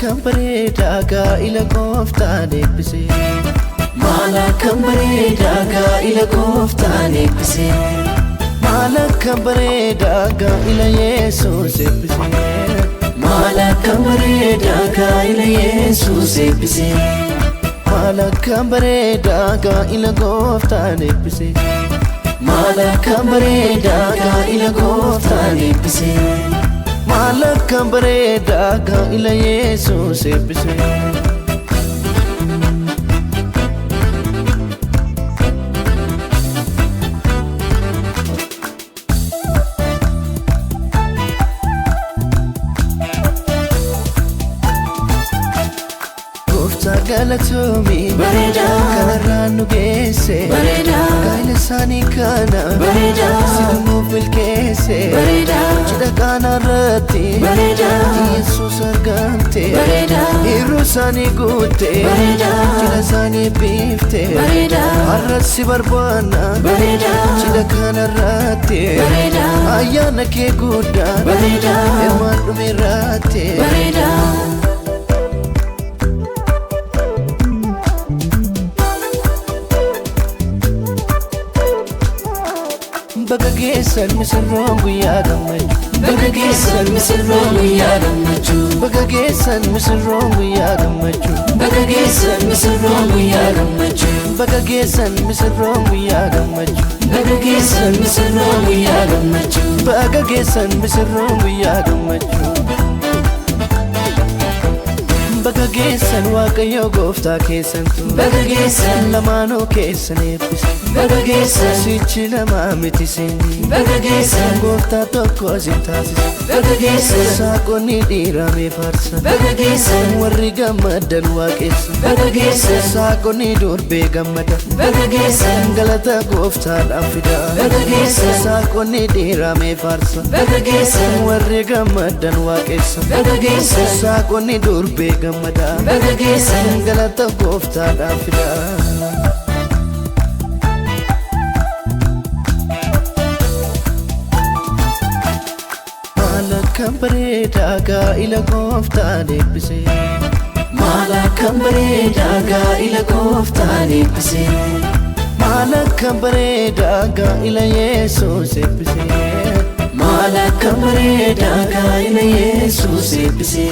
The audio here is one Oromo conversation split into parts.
akkam bareedaa gaa'ila gooftaan eebbise. Maal akkam bareedaa gaa'ila gooftaan eebbise. Maal akkam bareedaa gaa'ila Yesuus eebbise. Maal akkam bareedaa gaa'ila Yesuus eebbise. Maal akkam bareedaa gaa'ila gooftaan eebbise. Maal akkam bareedaa gaa'ila gooftaan eebbise. Maal akkam bareedaa gaa'ila Yesuus eebbise. Gooftaa galatoomii Bareedaa. Kanarraan nu geesse Bareedaa. Gaa'ila isaanii kana Bareedaa. Situ nuuf milkeesse Bareedaa. Cidha kanarratti Bareedaa. Yesuus argamte Bareedaa. Hir'uu isaanii guutte Bareedaa. Cidha isaanii biifte Bareedaa. Har'as si barbaanna Bareedaa. Cidha kanarratti Bareedaa. Ayyaana kee guddaa Bareedaa. Hirmaan dhumeerratti Bareedaa. Baga geessan misirroon guyyaa gammachuu. Baga geessan misirroon guyyaa gammachuu. Baga geessan misirroon guyyaa gammachuu. Baga geessan misirroon guyyaa gammachuu. Baga geessan misirroon guyyaa gammachuu. Baga geessan misirroon guyyaa gammachuu. Baga geessan misirroon guyyaa gammachuu. Baga geessan Waaqayyo gooftaa keessantu. Baga geessan. Lamaanuu keessan eebbise. Baga geessan. Sichi lamaa miti seenyi. Baga geessan. Gooftaa tokko isin taasise. Baga geessan. Saaqonni dhiiramee faarsa. Baga geessan. Warri gammadan waaqessa. Baga geessan. Saaqonni durbee gammada. Baga geessan. Galata gooftaadhaaf fida. Baga geessan. Saaqonni dhiiramee faarsa. Baga geessan. Warri gammadan waaqessa. Baga geessan. Saaqonni durbee gammada. Baga geessan. Galata gooftaadhaaf fida. Maal akkam bareedaa gaa'ila gooftaan eebbise. Maal akkam bareedaa gaa'ila gooftaan eebbise. Maal akkam bareedaa gaa'ila Yesuus eebbise. Maal akkam bareedaa gaa'ila Yesuus eebbise.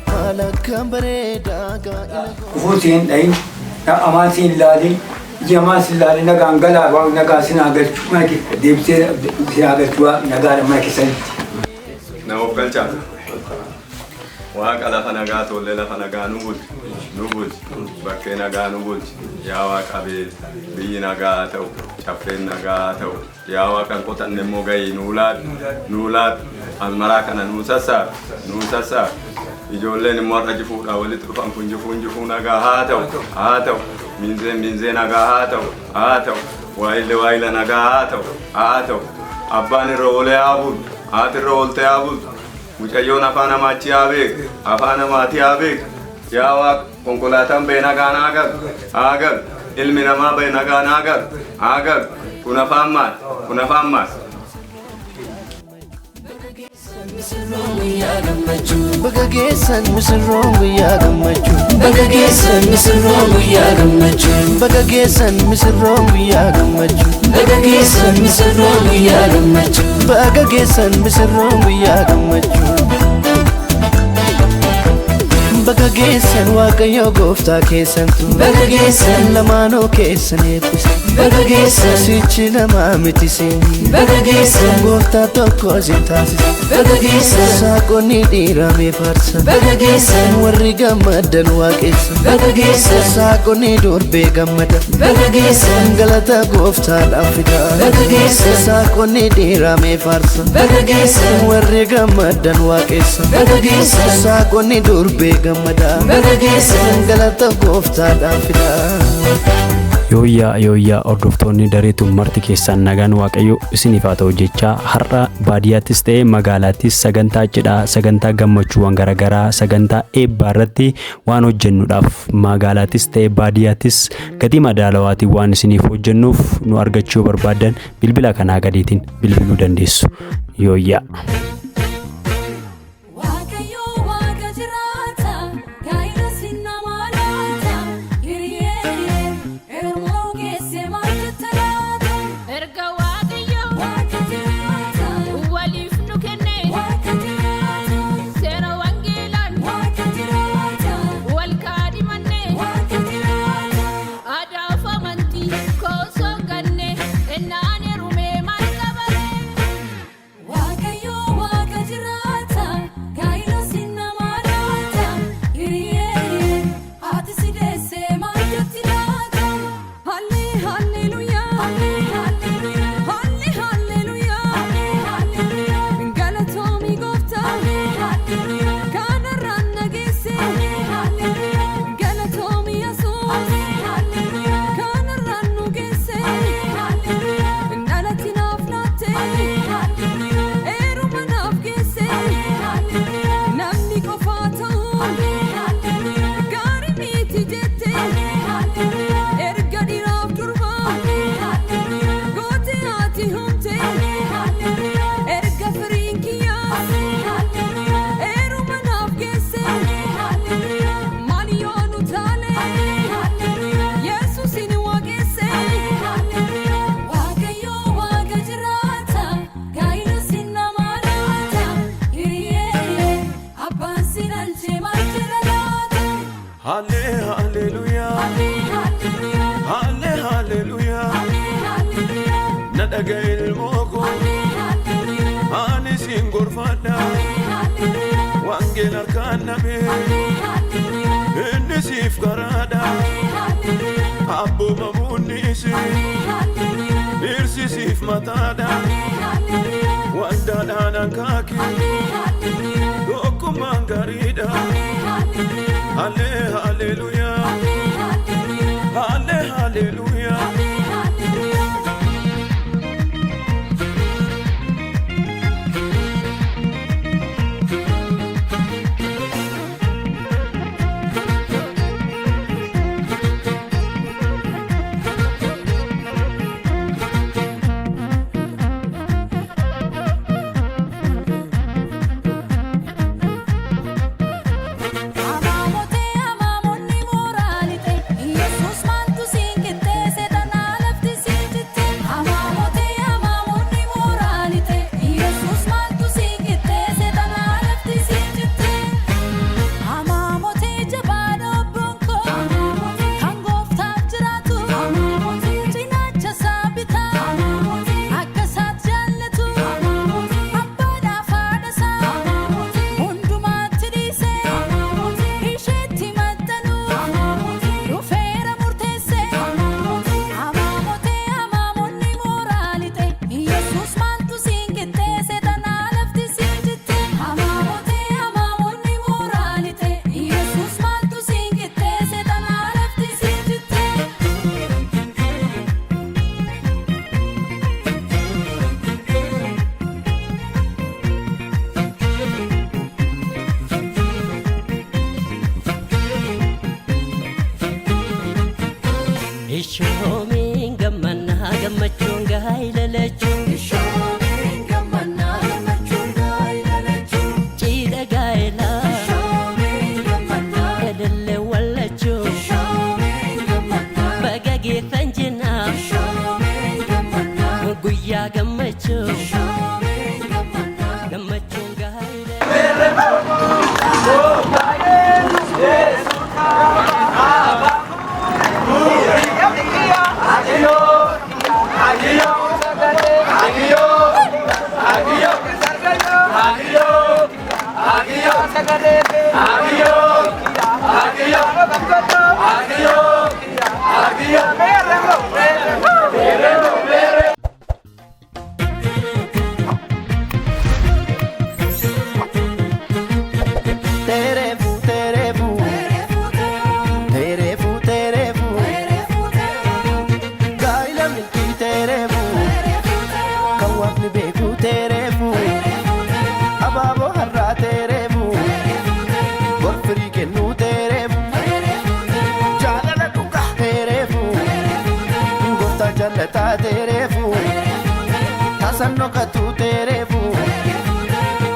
Maal akkam bareedaa gaa'ila Kufuu siin dhahin, amaan siin ilaalin, ija amaan siin ilaalin nagaan galaa waan nagaa sin haa galchu mana kee deebisee sin haa galchu waan nagaadha mana keessanitti. Na of galchaa. Waaqa lafa nagaa tollee lafa nagaa nu bulchi. Nu bulchi. Bakkee nagaa nu bulchi. Yaa Waaqa bee biyyi nagaa haa ta'u. Caffeen nagaa haa ta'u. Yaa Waaqa hin qotanne immoo gahii nuu laadhu. Nuu laadhu. Almaraa kana nuu sassaabi. Nuu sassaabi. Ijoolleen immoo har'a jifuudhaan walitti dhufan kun jifuun jifuu nagaa haa ta'u. Haa ta'u. Miinzeen miinzee nagaa haa ta'u. Haa ta'u. Waayilli waayila nagaa haa ta'u. Haa ta'u. Abbaan irra oolee haa bulu. Haati irra ooltee haa bultu. Mucayyoon afaan amaachi haa beeku. Afaan amaatii haa beeku. Yaa Waaqa konkolaataan ba'e nagaan haa galu. Haa galu. Ilmi namaa ba'e nagaan haa galu. Haa galu. Kun afaan maal? Kun afaan maal? Baga geessan misirroon guyyaa gammachuu. Baga geessan misirroon guyyaa gammachuu. Baga geessan misirroon guyyaa gammachuu. Baga geessan misirroon guyyaa gammachuu. Baga geessan misirroon guyyaa gammachuu. Baga geessan Waaqayyo gooftaa keessantu. Baga geessan. Lamaanuu keessan eebbise. Baga geessan. Sichi lamaa miti seenyi. Baga geessan. Gooftaa tokko isin taasise. Baga geessan. Saaqonni dhiiramee faarsa. Baga geessan. Warri gammadan waaqessa. Baga geessan. Saaqonni durbee gammada. Baga geessan. Galata gooftaadhaaf fida. Baga geessan. Saaqonni dhiiramee faarsa. Baga geessan. Warri gammadan waaqessa. Baga geessan. Saaqonni durbee gammada. Baga geessan. Galata gooftaadhaaf fida. Yooyyaa yooyyaa hordoftoonni dareetuun marti keessan nagaan waaqayyo isiniif haa ta'u jechaa har'a baadiyyaattis ta'e magaalaattis sagantaa cidhaa sagantaa gammachuuwwan garaagaraa sagantaa eebbaa irratti waan hojjennuudhaaf magaalaattis ta'e baadiyyaattis gatii madaalawaatiin waan isiniif hojjennuuf nu argachuu barbaaddan bilbila kanaa gadiitiin bilbiluu dandeessu. Yooyyaa. Waaqayyo waaqa jiraata. Halle hallelujah. Halle hallelujah. Na dhaga'i ilmoo koo. Ani siin gorfadha. Wangeela harkaan name. Inni siif karaadha. Abboomamuunis dhirsi siif mataadha. Waldaadhaan hankaaki. Tokkummaan gaariidha. Halle hallelujah. Halle hallelujah. Amaamotee amaamonni mooraalite Yesuus maaltu siin qixxeesse tanaa lafti siin jitte. Amaamotee amaamonni mooraalite Yesuus maaltu siin qixxeesse tanaa lafti siin jitte. Amaamotee jabaa dhoobboon koo kan gooftaaf jiraatu cinaacha isaa bitaa akka isaatti jaallatu abbaadhaaf haadha isaa hundumaatti dhiise isheetti maxxanu dhufeera murteesse. Amaamotee amaamonni mooraalite Yesuus maaltu siin qixxeesse tanaa lafti siin jitte. Amaamotee amaamonni mooraalite Yesuus maaltu siin qixxeesse tanaa lafti siin jitte. Ishoomiin gammannaa gammachuun gaa'ila lachuu. Ishoomiin gammannaa gammachuun gaa'ila lachuu. Cidha gaa'ilaa. Ishoomiin gammannaa. Elellee wallachuu. Ishoomiin gammannaa. Baga geethan jennaa. Ishoomiin gammannaa. Guyyaa gammachuu. Ishoomiin gammannaa. Gammachuun gaa'ila. Terefu terefu terefu terefu gaa'ila milkii terefu kan waaqni beeku terefu abaaboo har'aa terefu gorfirii kennuu terefu jaalala dhugaa terefu gooftaa jallataa terefu tasan dhokatu terefu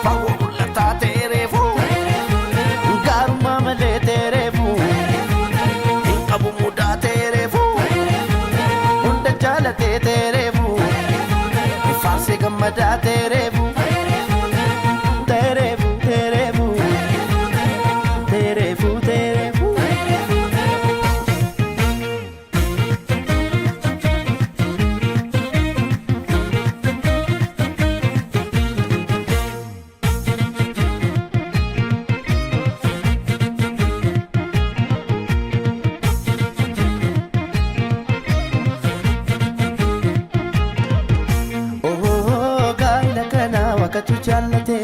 fagoo mul'ataa terefu. Gaarummaa malee teereefu hin qabu mudaa teereefu hunda jaalatee teereefu faarsee gammadaa teereefu teereefu teereefu teereefu teereefu. Oh, gaa'ila kana waaqatu jaallate.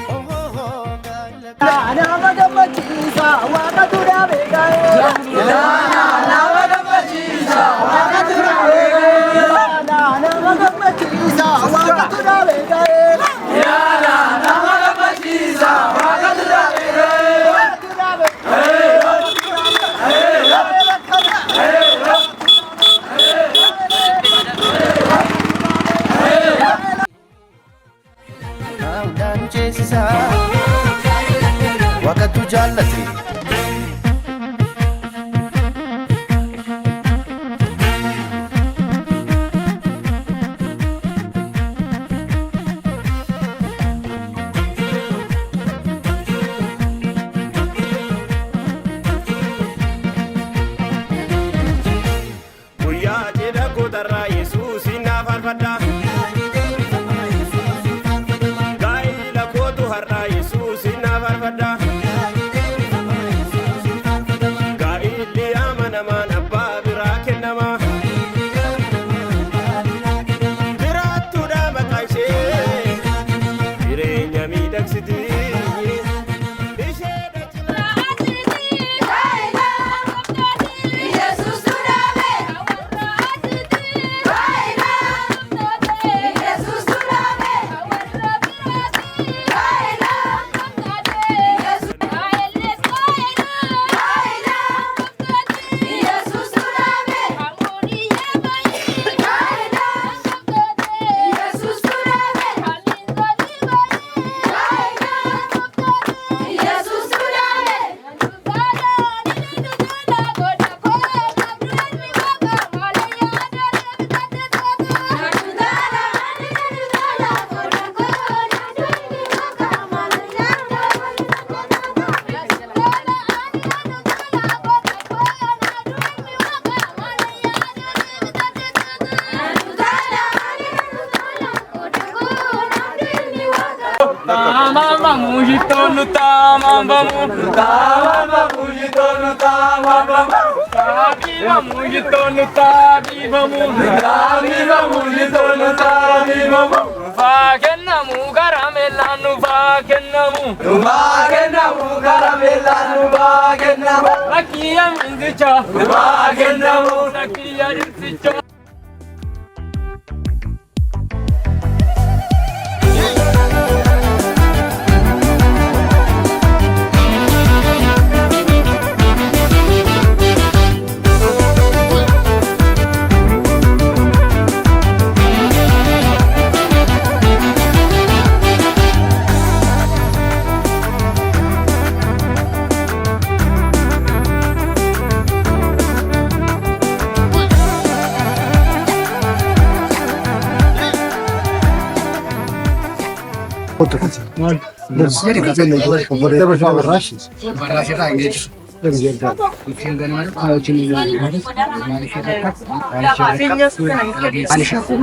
Oh, gaa'ila Nama gammachiisa waaqatu dhaabee gaa'ee. Nama gammachiisa waaqatu dhaabee gaa'ee. Nama gammachiisa waaqatu dhaabee gaa'ee. Nama gammachiisa waaqatu dhaabee gaa'ee. Hundaan ceesisa waaqatu jaallate.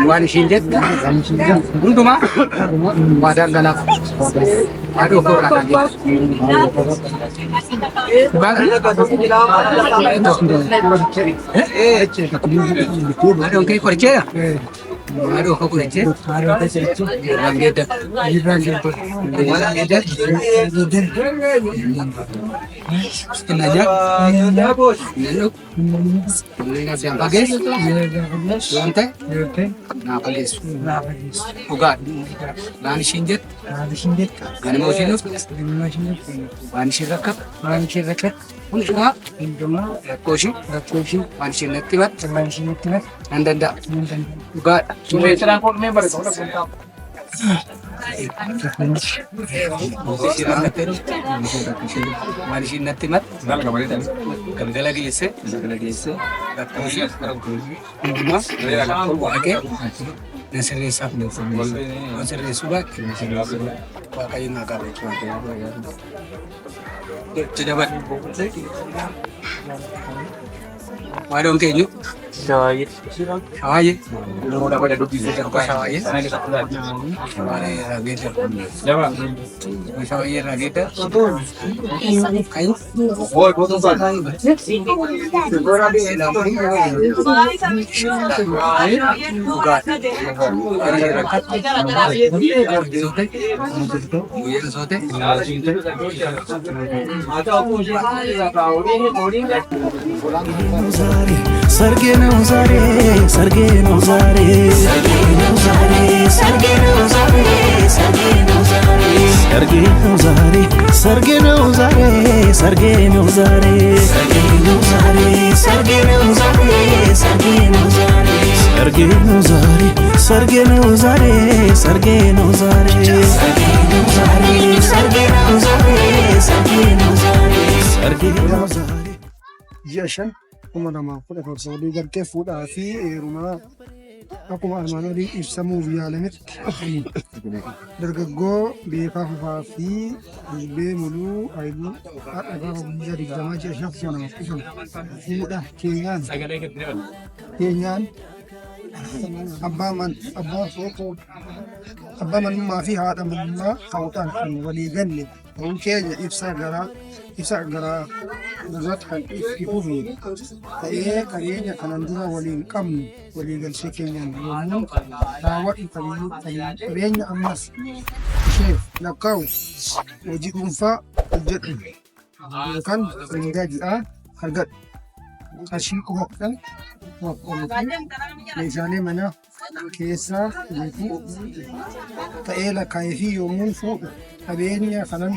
Waan ishiin jettu hundumaa waadaan galaaf haadha ofii irraa kan jettu. Haadha kee qoricheera? Haadha koo qorichee? Irraan geedda. Irraan geedda. Inna nyaata. Inna dhugu. Fageessu. Waan ta'e. Naa fageessu. Dhugaadha. Waan ishiin jettu. Ganama ishiin dhuftu. Waan ishiin rakkatu. Hundumaa. Rakkoo ishii. Waan ishiin natti himattu. Nan danda'a. Dhugaadha. Waan ishiin natti himattu. Galgala geesse. Rakkoo ishii. Hundumaa. Waaqee. Na sirreessaaf. Waan sirreessuu baate. Waaqayyo naa qaba. Jedhaman. Waadon keenyu. Shawaaye. Shawaaye. Shawaaye irraa geedda. Kayu. ሰርጌ ነው ዛሬ ሰርጌ ነው ዛሬ ሰርጌ ነው ዛሬ ሰርጌ ነው ዛሬ ሰርጌ ነው ዛሬ ሰርጌ ነው ዛሬ ሰርጌ ነው ዛሬ ሰርጌ ነው ዛሬ ሰርጌ ነው ዛሬ ሰርጌ ነው ዛሬ ሰርጌ ነው ዛሬ ሰርጌ ነው ዛሬ ሰርጌ ነው ዛሬ ሰርጌ ነው ዛሬ ሰርጌ ነው ዛሬ ሰርጌ ነው ዛሬ ሰርጌ ነው ዛሬ ሰርጌ ነው ዛሬ Ji'a 5 2017 walii galtee fuudhaa fi heerumaa akkuma armaan olii ibsamuuf yaalametti dargaggoo Beekaa Fufaa fi Durbee Muluu Hayiluu har'a gaafa guyyaa 20 ji'a 5 2015 fuudha keenyaan keenyaan abbaa man abbaa abbaa manummaa fi haadha manummaa ta'uudhaan kan walii galle ta'uu keenya ibsa garaa ibsa garaa irratti kan ifuufne ta'ee qabeenya kanan dura waliin qabnu walii galchee keenyaan yommuu raawwadhu qabeenya ammas isheef lakkaa'u hojii dhuunfaa hojjedhu yookaan mindaa ji'aa argadhu qarshii 10,000 meeshaalee mana keessaa guutuu ta'ee lakkaa'ee fi yommuun fuudhu qabeenya kanan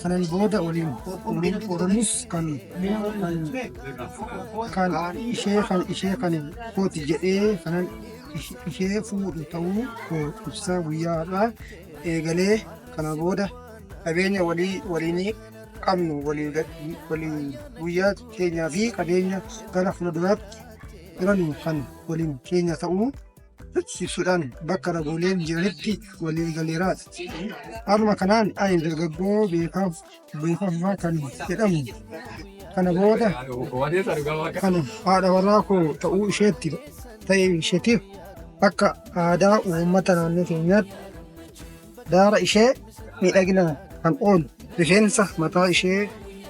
kanan booda waliin waliin qoodannus kan kan ishee kan ishee kan kooti jedhee kanan ishee fuudhu ta'uu koo ibsa guyyaadhaa eegalee kana booda qabeenya walii waliinii qabnu walii walii guyyaa keenyaa fi qabeenya gara fuulduraatti jiran kan waliin keenya ta'uu ibsuudhaan bakka ragooleen jiranitti walii galeeraadha. Haaluma kanaan ani dargaggoo Beekaa Fufaa kan jedhamu kana booda kan haadha warraa koo ta'uu isheetti ta'e isheetiif akka aadaa uummata naannoo keenyaatti daara ishee miidhagina kan oolu rifeensa mataa ishee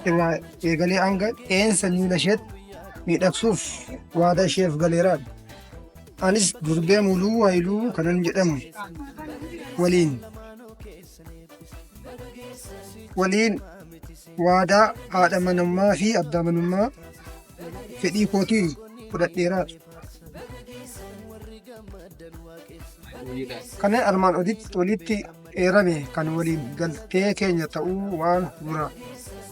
irraa eegalee hanga qeensa miila isheetti miidhagsuuf waadaa isheef galeera. Anis durbee Muluu Haayiluu kanan jedhamu waliin waadaa haadha manummaa fi abbaa manummaa fedhii kootiin fudhadheera. Kanneen armaan olitti eerame kan waliin galtee keenya ta'uu waan dura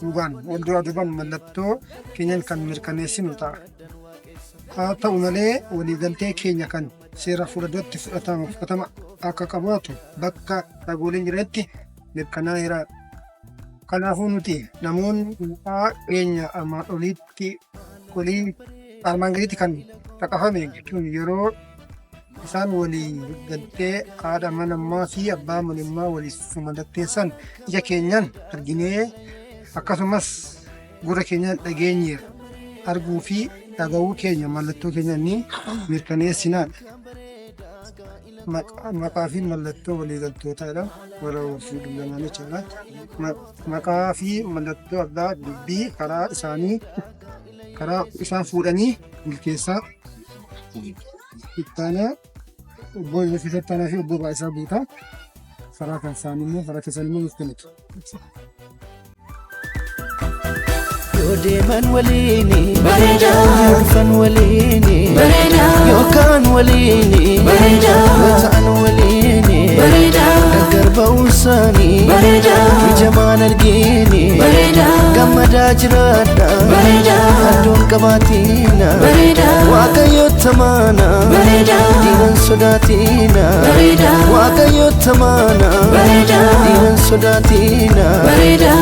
duubaan wal duraa duubaan mallattoo keenyaan kan mirkaneessinu ta'a. Haa ta'u malee, waliigaltee keenya kan seera fuulduratti fudhatama akka qabaatu bakka ragooleen jiranitti mirkanaa'eera. Kanaafuu nuti namoonni maqaa keenya armaan olitti olii armaan gaditti kan caqafame jechuun yeroo isaan walii galtee haadha manummaa fi abbaa manummaa waliif mallatteessan ija keenyaan arginee akkasumas gurra keenyaan dhageenyeera. Arguu fi dhaga'uu keenya mallattoo keenyaan ni mirkaneessinaadha. Maqaa fi mallattoo waliigaltootaadha. Warra fuudhu lamaan jechuudha. Maqaa fi mallattoo abbaa dubbii karaa isaanii karaa isaan fuudhanii milkeessaa ittaanaa obbo Yoseef Ittaanaa fi obbo Baayisaa Guutaa karaa kan isaanii immoo karaa keessan immoo nuuf kennitu. Yoo deeman waliini, Bareeda. yoo dhufan waliini, Bareeda. yookaan waliini, Bareeda. yoo ta'an waliini, Bareeda. gargar ba'uun isaanii, Bareeda. ijamaan argini, Bareeda. gammadaa jiraadha, Bareeda. addoon qabaatina, Bareeda. Waaqayyo tamaana, Bareeda. diinan sodaatina, Bareeda. Waaqayyo tamaana, Bareeda. diinan sodaatina. Bareeda.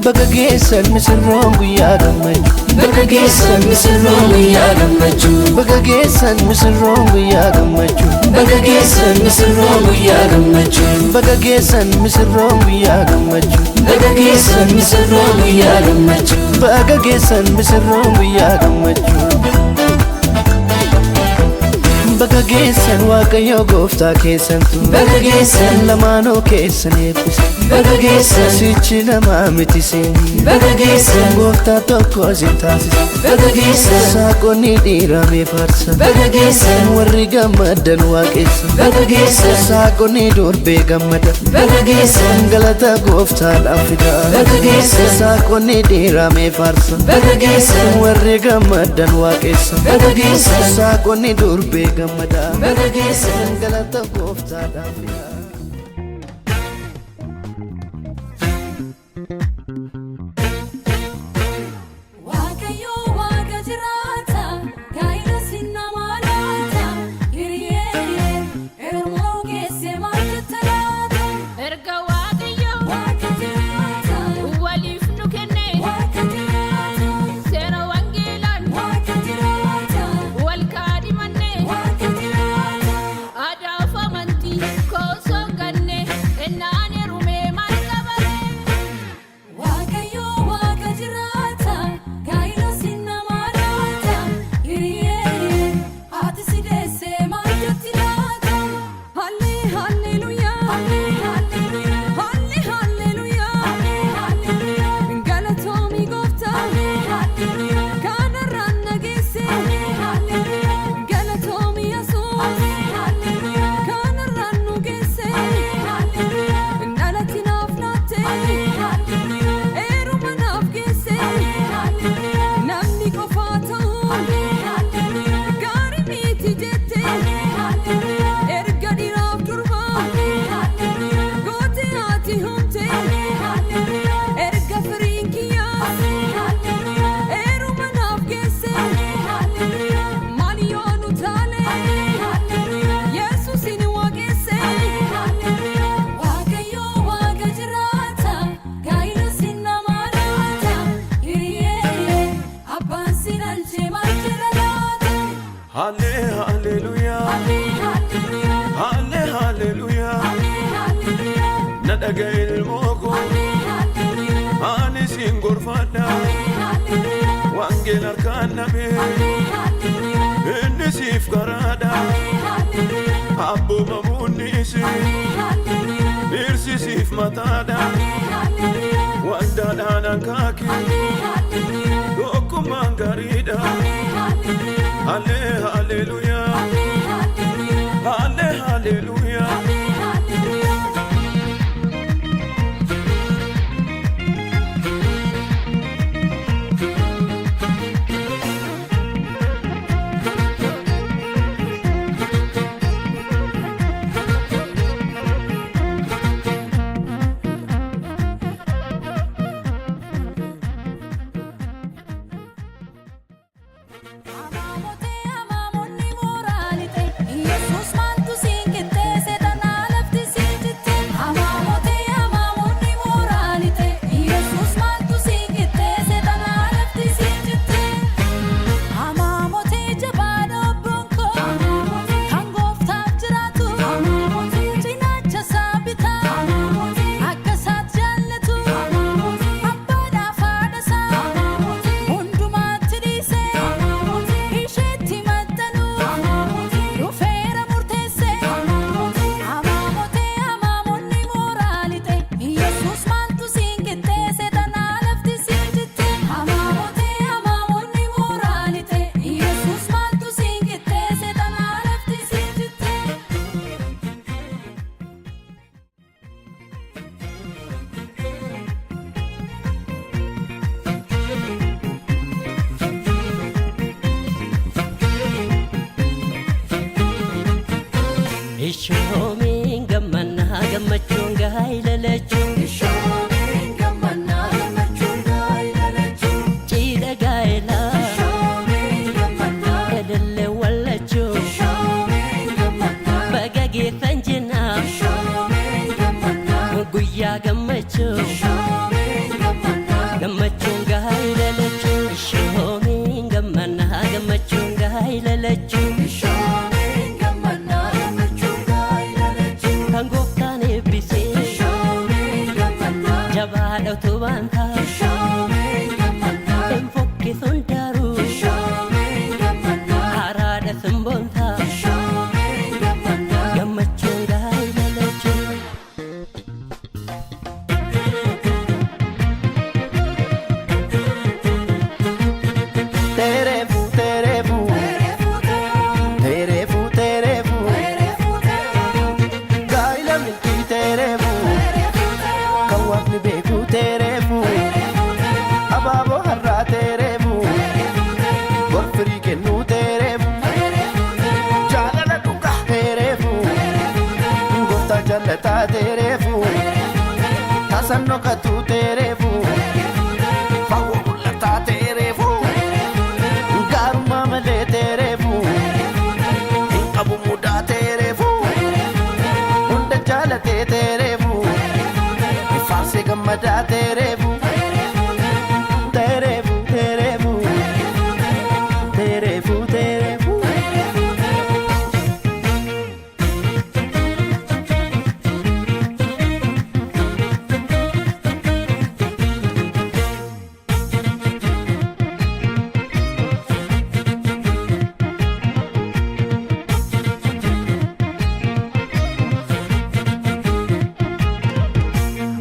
Baga geessan misirroon guyyaa gammachuu. Baga geessan misirroon guyyaa gammachuu. Baga geessan misirroon guyyaa gammachuu. Baga geessan misirroon guyyaa gammachuu. Baga geessan misirroon guyyaa gammachuu. Baga geessan misirroon guyyaa gammachuu. Baga geessan misirroon guyyaa gammachuu. Baga geessan Waaqayyo gooftaa keessantu. Baga geessan. Lamaanuu keessan eebbise. Baga geessan. Sichi namaa miti seenii. Baga geessan. Gooftaa tokko isin taasise. Baga geessan. Saaqonni dhiiramee faarsa. Baga geessan. Warri gammadan waaqessa. Baga geessan. Saaqonni durbee gammada. Baga geessan. Galata gooftaadhaaf fida. Baga geessan. Saaqonni dhiiramee faarsa. Baga geessan. Warri gammadan waaqessa. Baga geessan. Saaqonni durbee gammada. Baga geessan. Galata gooftaadhaaf fida. Waaqayyo waaqa jiraata, gaa'ela sinnamaa laata, hiriyyee ermoo geesse maal jetta laata? Erga Waaqayyo Waaqa jiraata, waliif nu kenne, waaqa jiraata, seera wangeelaan waaqa jiraata, wal kaadhimanne, waaqa jiraata, aadaaf amantii koosoo ganne, ennaan heerumee maal qabare? Waaqayyo waaqa jiraata, gaa'ela sinnamaa laata, hiriyyee haati si deesse maal jetti laata? Hallee halleluuyaa. Hallee halleluuyaa. Hallee halleluuyaa. Hallee halleluuyaa. Galatoomii gooftaa. Hallee halleluuyaa. Kanarraan na geesse. Hallee halleluuyaa. Galatoomii Yesuus. Hallee halleluuyaa. Kanarraan nu geesse. Hallee halleluuyaa. Dhalatti naaf laatte. Hallee halleluuyaa. Heeruma naaf geesse. Hallee halleluuyaa. Namni qofaa ta'uu. Hallee halleluuyaa. Gaarii miti jette. Hallee halleluuyaa. Erga dhiiraaf durbaa. Hallee halleluuyaa. Gootee ati humte. Hallee halleluuyaa. Erga firiin kiyyaa. Hallee halleluuyaa. Heeruma naaf geesse. Hallee halleluuyaa. Maal yoo nu taane. Hallee halleluuyaa. Yesuusin waaqesse. Hallee halleluuyaa. Waaqayyo waaqa jiraata, gaa'ela sinnamaa laata, hiriyyee abbaan si dhalche maal jedha laata? Halle hallelujah. Hallee halleluuyaa. Halle hallelujah. Hallee halleluuyaa. Na dhaga'i ilmoo koo. Hallee halleluuyaa. Ani siin gorfadha. Hallee halleluuyaa. Wangeela harkaan nabee. Hallee halleluuyaa. Inni siif karaadha. Hallee halleluuyaa. Abboomamuun isi. Hallee halleluuyaa. Dhirsi siif Siif mataadha. Waldaadhaan hankaaki. Tokkummaan gaariidha. Hallee halleluuyaa. Hallee halleluuyaa. Yesuus maaltu siin qixxeesse tanaa lafti siin jitte. Amaamotee amaamonni mooraalite. Yesuus maaltu siin qixxeesse tanaa lafti siin jitte. Amaamotee jabaa obboon koo kan gooftaaf jiraatu. Cinaacha isaa bitaa akka isaatti jaallatu. Abbaadhaaf haadha isaa hundumaatti dhiise. Isheetti maxxanu. Dhufeera murteesse. Amaamotee amaamonni mooraalite. Yesuus maaltu siin qixxeesse tanaa lafti siin jitte. Amaamotee amaamonni mooraalite. Yesuus maaltu siin qixxeesse tanaa lafti siin jitte. Ishoomiin gammannaa gammachuun gaa'ila lachuu. Ishoomiin gammannaa gammachuun gaa'ila lachuu. Cidha gaa'ilaa. Ishoomiin gammannaa. Elellee wallachuu. Ishoomiin gammannaa. Baga geessan jennaa. Ishoomiin gammannaa. Guyyaa gammachuu. Ishoomiin gammannaa. Gammachuun gaa'ila lachuu. Ishoomiin gammannaa gammachuun gaa'ila lachuu. Ishoomiin gammannaa gammachuun gaa'ila lachuu. Kan gooftaan eebbisee. Ishoomiin gammannaa. Jabaadha utubaan ta'a. Ishoomiin gammannaa. Hin fokkisuun daaruu. Ishoomiin gammannaa. Haaraadha simboon ta'a. Ishoomiin gammannaa. Gammachuun gaa'ila lachuu. Terefu, terefu, terefu, terefu, gaa'ila milkii terefu, kan waaqni beeku terefu, abaaboo har'aa terefu, gorfirii kennuu terefu, jaalala dhugaa terefu, gooftaa jaallataa terefu, tasan dhokatu terefu, fagoo mul'ataa terefu. Gaarummaa malee teereefu hin qabu mudaa teereefu hunda jaalatee teereefu faarsee gammadaa teereefu teereefu teereefu teereefu teereefu.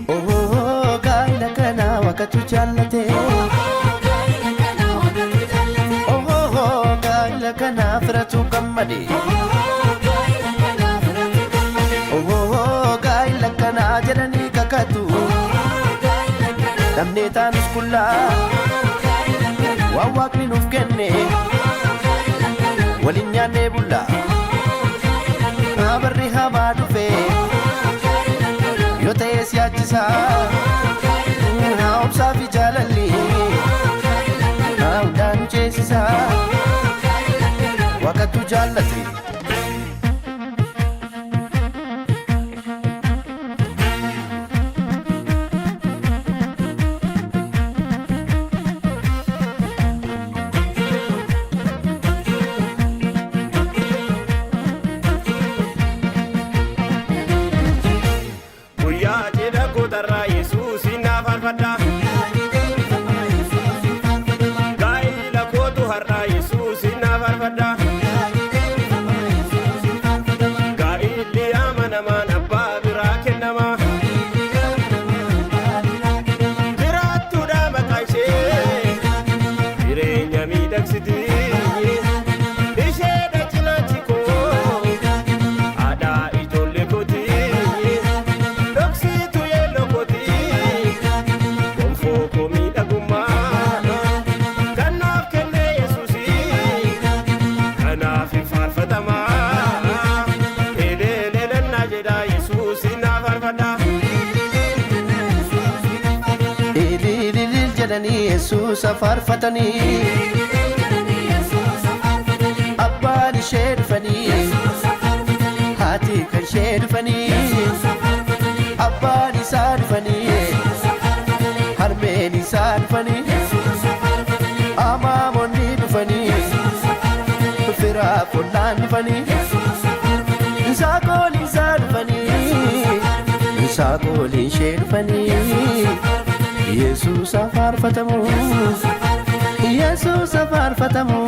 Oh, gaa'ila kana waaqatu jaallate. Oh, gaa'ila kana firatu gammade. Oh, gaa'ila kana jedhanii kakatu. Dhabnee taanus qullaa waan waaqni nuuf kenne waliin nyaannee bulla. Abarri hamaa dhufe yoo ta'e siyaachisaa. Haa obsaa fi jaalalli haa hundaan ceesisaa. Waaqatu jaallate. Guyyaa cidha kootarraa Yesuusin naaf faarfadha. Gaa'ila kootu har'aa Yesuusin naaf faarfadha. Yesuus faarfatanii. Abbaan ishee dhufanii, haati kan ishee dhufanii, abbaan isaa dhufanii, harmeen isaa dhufanii, amaamonni dhufanii, firaaf ollaan dhufanii, saakooliin isaa dhufanii, saakooliin ishee dhufanii, Yesuus faarfatamu, Yesuus faarfatamu.